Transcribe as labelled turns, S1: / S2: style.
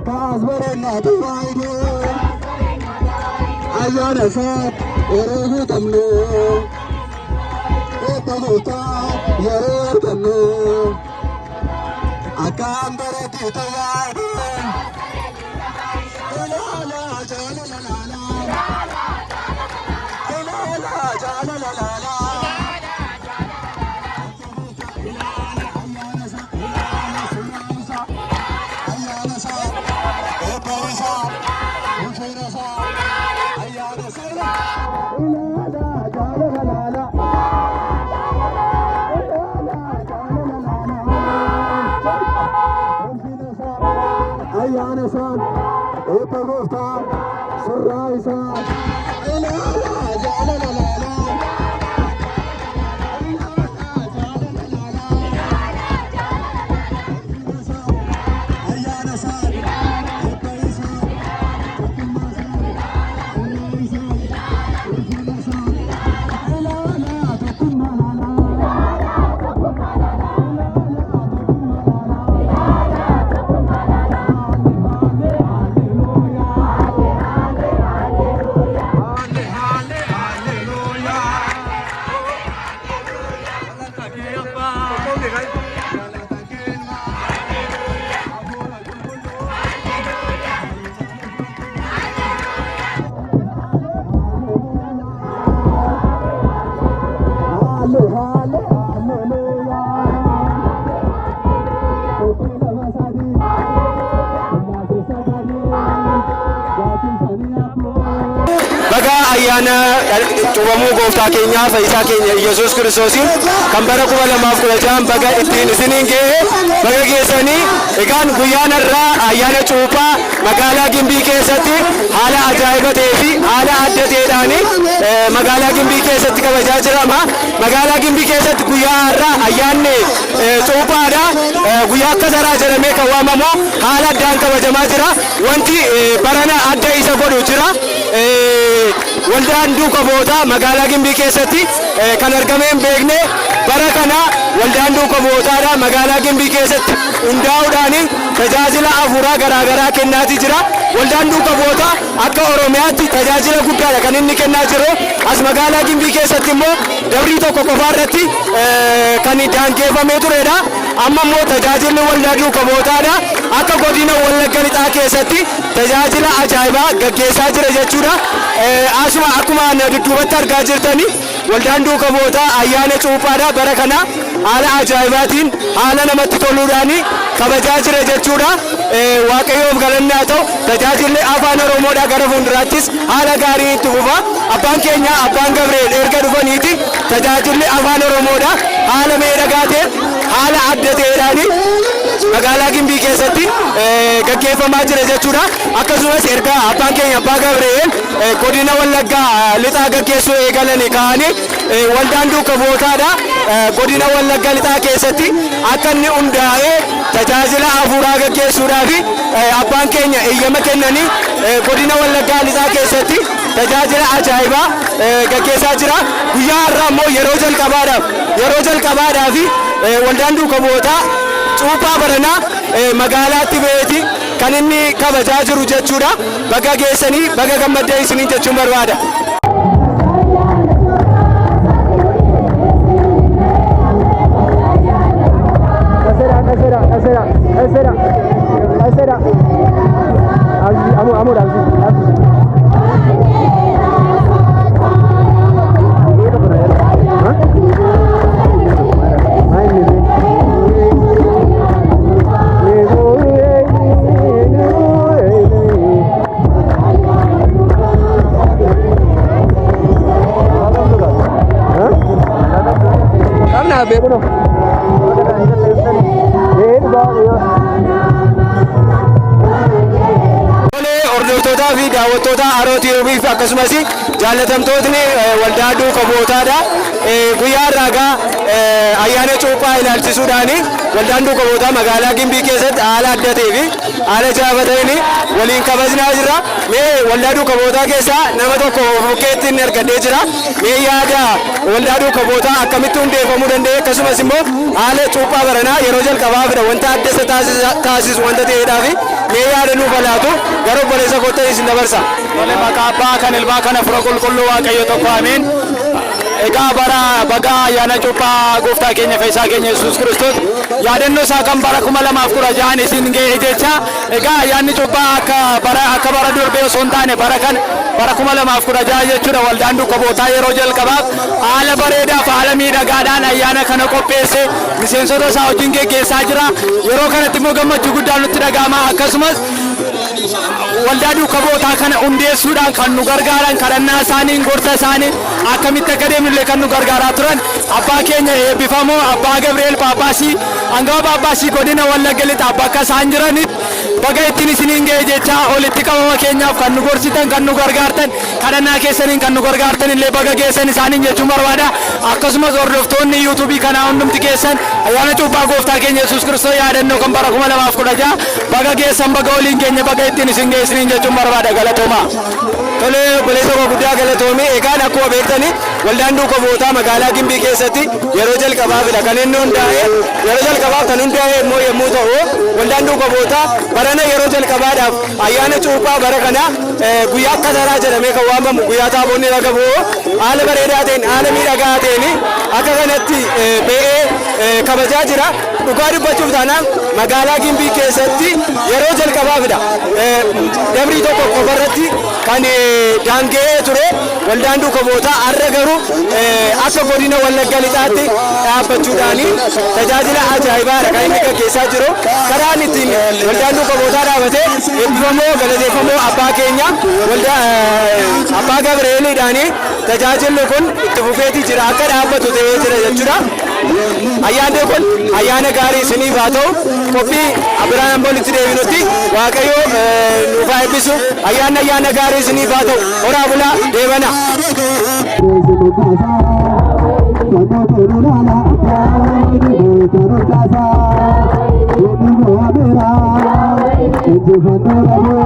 S1: Akkas bareedna Tawaahidoo. Ayyaana isaa yeroo guutamnu. Eebba gooftaa yeroo argannu. Akkam bareeddi Tawaahidoo. Ilaalaa jaalala laalaa. Ilaalaa jaalala laalaa. Ayyaana isaan eebba gooftaa sirraa isaa ilaalaa jaalala laalaa.
S2: Baga ayyaana cuuphamuu gooftaa keenyaa fayyisaa keenya Iyyasuus Kiristoosiin kan bara 2016 baga ittiin isiniin ga'e baga geessanii. Egaan guyyaan har'aa ayyaana cuuphaa magaalaa Gimbii keessatti haala ajaa'iba ta'ee fi haala adda ta'eedhaan magaalaa Gimbii keessatti kabajaa jirama. Magaalaa Gimbii keessatti guyyaa har'aa ayyaanni cuuphaadha. Guyyaa akka taraa jedhamee kan waamamu haala addaan kabajamaa jira. Wanti barana adda isa godhu jira. Waldaan duuka bu'ootaa magaalaa Gimbii keessatti kan argamee hin beekne bara kana waldaan duuka bu'ootaadha magaalaa Gimbii keessatti hundaa'uudhaan tajaajila hafuuraa garaagaraa kennaatii jira. Waldaan duuka bu'ootaa akka Oromiyaatti tajaajila guddaadha kan inni kennaa jiru. As magaalaa Gimbii keessatti immoo dabrii tokko qofaa irratti kan daangeffamee turedha. Amma immoo tajaajilli waldaa duuka bu'ootaadha akka godina Wallagga Lixaa keessatti tajaajila ajaa'ibaa gaggeessaa jira jechuudha. Asuma akkuma dudduubatti argaa jirtani waldaan duuka bu'ootaa ayyaana cuuphaadha bara kana haala ajaa'ibaatiin haala namatti toluudhaan kabajaa jira jechuudha. Waaqayyoof galanni haa ta'u. Tajaajilli afaan Oromoodhaa gara fuulduraattis haala gaarii itti fufa. Abbaan keenya abbaan Gabri'eel erga dhufaniiti tajaajilli afaan Oromoodha haala miidhagaa ta'e haala adda ta'eedhaan magaalaa Gimbii keessatti gaggeeffamaa jira jechuudha. Akkasumas erga abbaan keenya abbaa Gabri'eel godina Wallaggaa lixaa gaggeessuu eegalanii ka'anii waldaan duuka bu'ootaadha godina Wallagga lixaa keessatti akka inni hundaa'ee tajaajila hafuuraa gaggeessuudhaaf abbaan keenya eeyyama kennanii godina Wallaggaa lixaa keessatti tajaajila ajaa'ibaa gaggeessaa jira. Guyyaa har'aa immoo yeroo jalqabaadhaaf waldaan duuka bu'ootaa cuuphaa baranaa magaalaatti ba'eeti kan inni kabajaa jiru jechuudha. Baga geessanii, baga gammaddee isiniin jechuun barbaada.
S3: Kasera, kasera, kasera, kasera. Amu, amu, amu.
S2: Tolee, hordoftootaa fi daawwattoota Haroo TV fi akkasumas jaallatamtootni waldaa duuka bu'ootaadha. Guyyaa har'aa egaa ayyaana cuuphaa ilaalchisuudhaan waldaan duuka bu'ootaa magaalaa Gimbii keessatti haala adda ta'ee fi haala jaafa ta'een waliin kabajnaa jirra. Mee waldaa duuka bu'ootaa keessaa nama tokko of bukkeetti inni argadhee jira. Mee yaada waldaa duuka bu'ootaa akkamitti hundeeffamuu danda'e, akkasumas immoo haala cuuphaa baranaa yeroo jalqabaa fida wanta adda isa taasisu wanta ta'eedhaa fi mee yaada nuuf laatu gara obboleessa kootti isin dabarsa.
S4: Tole, maqaa abbaa kan ilmaa kan hafuura qulqulluu Waaqayyo tokko, ameen. Egaa bara bagaa ayyaana cuuphaa gooftaa keenya fayyisaa keenya Yesuus Kiristoos yaadannoo isaa kan bara 2016n isin ga'e jecha. Egaa ayyaanni cuuphaa akka bara darbee osoo hin taane bara kana, bara 2016 jechuudha, waldaan duuka bu'ootaa yeroo jalqabaaf haala bareedaaf haala miidhagaadhaan ayyaana kana qopheesse miseensota isaa wajjin geggeessaa jira. Yeroo kanatti immoo gammachuu guddaan nutti dhaga'ama. Akkasumas waldaa duuka bu'ootaa kana hundeessuudhaan kan nu gargaaran, kadhannaa isaaniin, gorsa isaaniin akkamitti akka deemnullee kan nu gargaaraa turan abbaa keenya eebbifamoo abbaa Gabri'eel Paappaasii, hangafa Paappaasii godina Wallagga Lixaa, bakka isaan jiranitti baga ittiin isiniin ga'e jecha, walitti qabama keenyaaf kan nu gorsitan, kan nu gargaartan, kadhannaa keessaniin kan nu gargaartan illee baga geessan isaaniin jechuun barbaada. Akkasumas hordoftoonni yuutuubii kanaa hundumti keessan ayyaana cuuphaa gooftaa keenya Yesuus Kiristoos yaadannoo kan bara 2016 baga geessan, baga waliin keenya, baga ittiin isin ga'e isiniin jechuun barbaada. Galatoomaa.
S2: Tole, obboleessa koo guddaa galatoomii. Egaan akkuma beektani waldaan duuka bu'ootaa magaalaa Gimbii keessatti yeroo jalqabaafidha kan inni hundaa'e. Yeroo jalqabaaf kan hundaa'e immoo yommuu ta'u, waldaan duuka bu'ootaa barana yeroo jalqabaadhaaf ayyaana cuuphaa bara kana guyyaa Kataraa jedhamee kan waamamu, guyyaa taabonni raga bu'u, haala bareedaa ta'een, haala miidhagaa ta'een akka kanatti ba'ee kabajaa jira. Dhugaa dubbachuuf taanaan magaalaa Gimbii keessatti yeroo jalqabaafidha. Dabrii tokko qofarratti kan daanga'ee ture waldaan duuka bu'ootaa har'a garuu akka godina Wallagga Lixaatti dhaabbachuudhaan tajaajila ajaa'ibaadha kan inni gaggeessaa jiru. Karaan ittiin waldaan duuka bu'ootaa dhaabatee eebbifamoo galateeffamoo abbaa keenya waldaa abbaa Gabri'eeliidhaan tajaajilli kun itti fufeetii jira, akka dhaabbatu ta'ee jira jechuudha. Ayyaanni kun ayyaana gaarii isiniif haa ta'u. Qophii biraan ammoo itti deebinutti Waaqayyo nuuf haa eebbisu. Ayyaanni ayyaana gaarii isiniif haa ta'u. Horaa bulaa, deebana.
S1: Injifannoo.